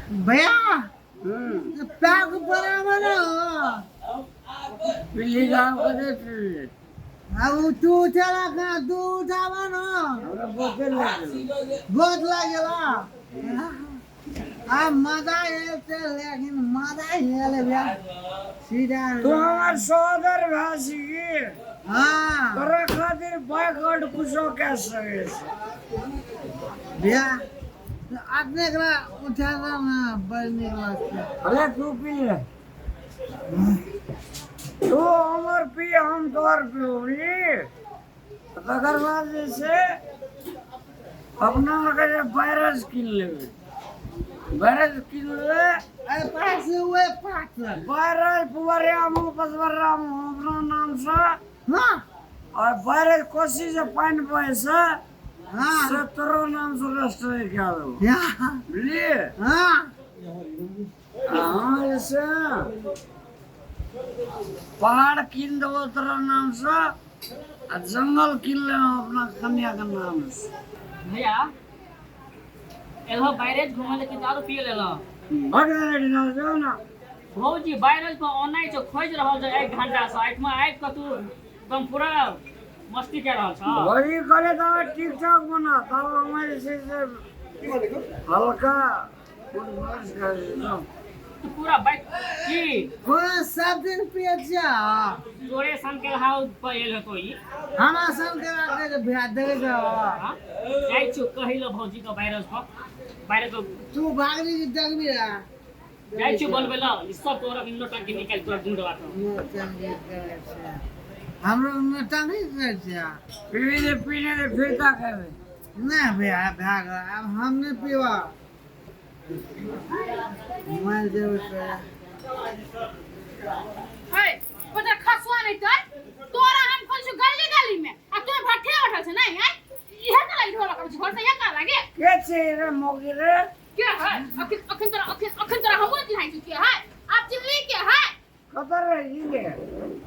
भैया पैक बराबर पीली गाँव के दे पीली। अब तू उठेला का तू उठावा ना हमरा बोतल लगे बहुत लागेला आ मजा आयल छै लेकिन मजा आयल भैया सीधा तू हमार सहोदर भाई छी की हाँ तोरा खातिर बाइकआउट कुछो कह सके छी। भैया अपने एकरा उठाना ना बड़ नीक लगतै अरे तू पी ले तू हमर पी हम तोहर पी बुझली तकर बाद जे छै अपना लगे जे बैरज कीन लेबै बैरज कीन लेबै अरे पास हुए पास बैरज पुवरिया मुँह पसवरिया मुँह अपना नामसँ हाँ और बैरज कोसी से पानि बहे से हाँ से तोरो नामसँ रजिस्टर कए देबो हाँ बुझलियै हाँ अहाँ जे छै पहाड़ कीन देबो तोरा नामसँ आ जंगल कीन लेलहुँ अपना कन्याके नामसँ भैया एलहो बैरेज घूमे ले कि दारू पिए लेलहो भग ना जो ना भौजी बैरेज पर ओनाइ छौ खोजि रहल छौ एक घंटा से एहिठमा आबि कऽ तू एकदम पूरा मस्ती कए रहल छौ भौजी कहले तब टिकटॉक बना तब हमे जे छै से हल्का उठबस कर देलहुँ। तू पूरा बाइक की कोना सब दिन पिए छियै तोरे सन के हाउ पर एल हेतो ई हमरा सब के राखे के भैया देखे के हाँ? जाइ छियौ कहै लए भौजी के वायरस पर वायरस पर तू भागली की जगबी रे जाइ छियौ बोलबै लए ई सब तोरा नोटंकी निकालि तोरा गुंडवा के नौटंकी करै छै हमरो नौटंकी करै छै पीबी दे पीने दे फिरता खेबै नहि भैया भए गेल आब हम नहि पीबऽ मोबाइल देबै तोरा हे पता खसुआ नहीं तर तोरा हम खोल छु गली गली में आ तू भट्ठे बैठल छ नहीं है इहे का लागी ढोला करै छी घर से इहे का लागे के छै रे मौगी रे के है अखन अखन तोरा अखन अखन तोरा हमरो चिन्हाइ छी के है आप चिन्हली के है कतऽ रहै छी गे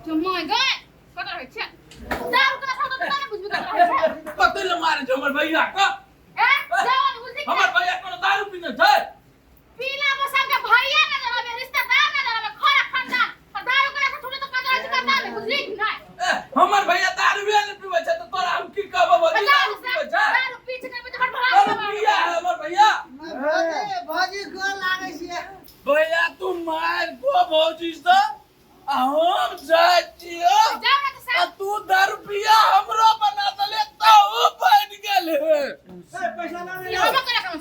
तू my गए कत रहै छै दारू के नशा तो नहीं बुझबी कत रहै छै कतै ले मारे छै हमर भैया के ए जाओ ने बुझली हमर भैया कोनो दारू पीने छै पीला बसा के भैया न जराबे रिश्तेदार न जराबे खरा खानदान और दारू के नशा छूटे तो कत रहै छै कत नहीं बुझली कि नहीं ए, हमर भैया दारू ने पीबै छै तऽ तोरा हम की कहबो भौजी दारू पीबै छै दारू पी छै करबे तऽ हट भरा दारू पिया है हमर भैया भौजी भौजी गोर लागै छियै भैया तू मार को भौजी से आ हम जाइ छियो जाओ ना तो आ साहब तू दारू पिया हमरो बना देले तो ऊ बन गेल हे ए, पैसा लाउ ने ई यौ। हम करे कम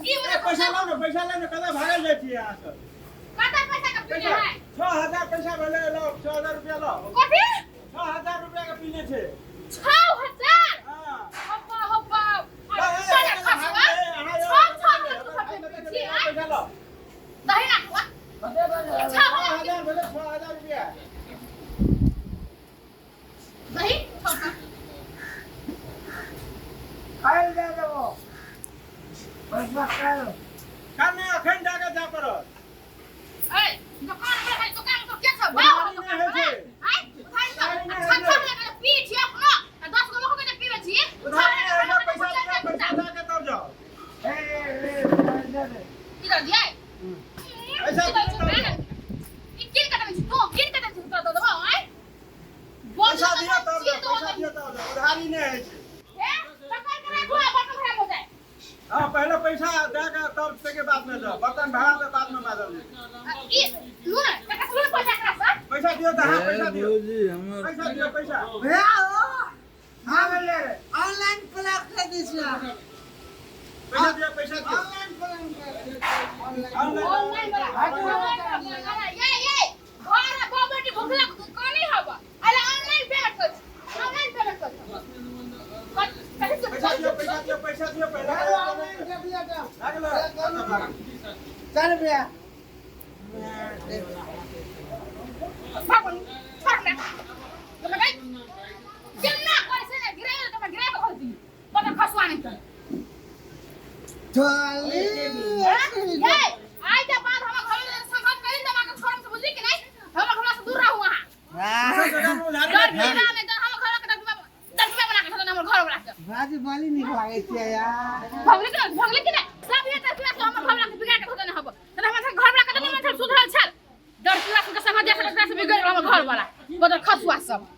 ई ए, वाला पैसा लाउ ने पैसा लाउ ने कतऽ भागल जाइ छियै अहाँ सब कता पैसा का पीने पैसा है 6,000 पैसा भेलै लाउ 6,000 रुपया लाउ कथी 6,000 रुपया के पीने छै 6000 हाँ हब्बा हब्बा ए, ए, साला ए, खसुआ ए, अहाँ यौ, छह छह हजार पैसा तू खर्च छी आय पैसा लाउ दही ना हुआ छह हजार 6,000 भेलै 6,000 रुपया दही छह काल्हि दए देबो पैसा काल्हि काल्हि नहि अखन जाके जाय पड़त ए दुकान पर है दुकान पर के सब बाप उधारी नहि होइ छै। आय उधारी तो छह छह हजार पी छी अपनो आ 10 गो लोग के पीवे छी उधारी नहि होइ छै पैसा दिअ पैसा दए के तब जाउ ए ए ए दे दे इधर दिया पैसा दिअ तब जाउ ई किन कटबै छी तू किन कटबै छी तोरा दऽ देबौ आय बोल पैसा दिअ तब जाउ पैसा दिअ तब जाउ उधारी नहि होइ छै हे पकड़ के राखो आ बर्तन खराब हो जाए हाँ पहले पैसा दे के तब से बाद में जाओ बर्तन भाड़ा पे बाद में माजल ई लू ना कका से पैसा करा सर पैसा दियो तो हाँ पैसा दियो भौजी हमर पैसा दियो पैसा भैया ओ हाँ भेलै रे ऑनलाइन प्लान कर दै छियै पैसा दियो पैसा दियो ऑनलाइन प्लान कर ऑनलाइन ऑनलाइन ऑनलाइन वाला ऑनलाइन वाला ये ये घर में बहु बेटी भूख लग कनी हवा अरे ऑनलाइन पेमेंट कर ऑनलाइन पेमेंट कर पैसा दियो पैसा दियो पैसा दियो पहले ऑनलाइन कर दिया था लागल चल भैया भगवान छोड़ ना तो लगाई केना करे से ना गिराए तो मैं गिराए को दी बता खसवा नहीं कर चली ये आज के बाद हम घर में संघर्ष करी दमा के छोड़म से बुझली कि नहीं हम घर से दूर रहू वहां डर पीला में डर हम घर के 10 रुपया बना के हमर घर वाला के भाजी बाली नीक लागै छै यार भगले कि नहीं भगले कि नहीं सब ये तरफ से हमर घर वाला के बिगाड़ के धो देने हब एकरा से बिगड़ गेल हमर घर वाला बदर खसुआ सब।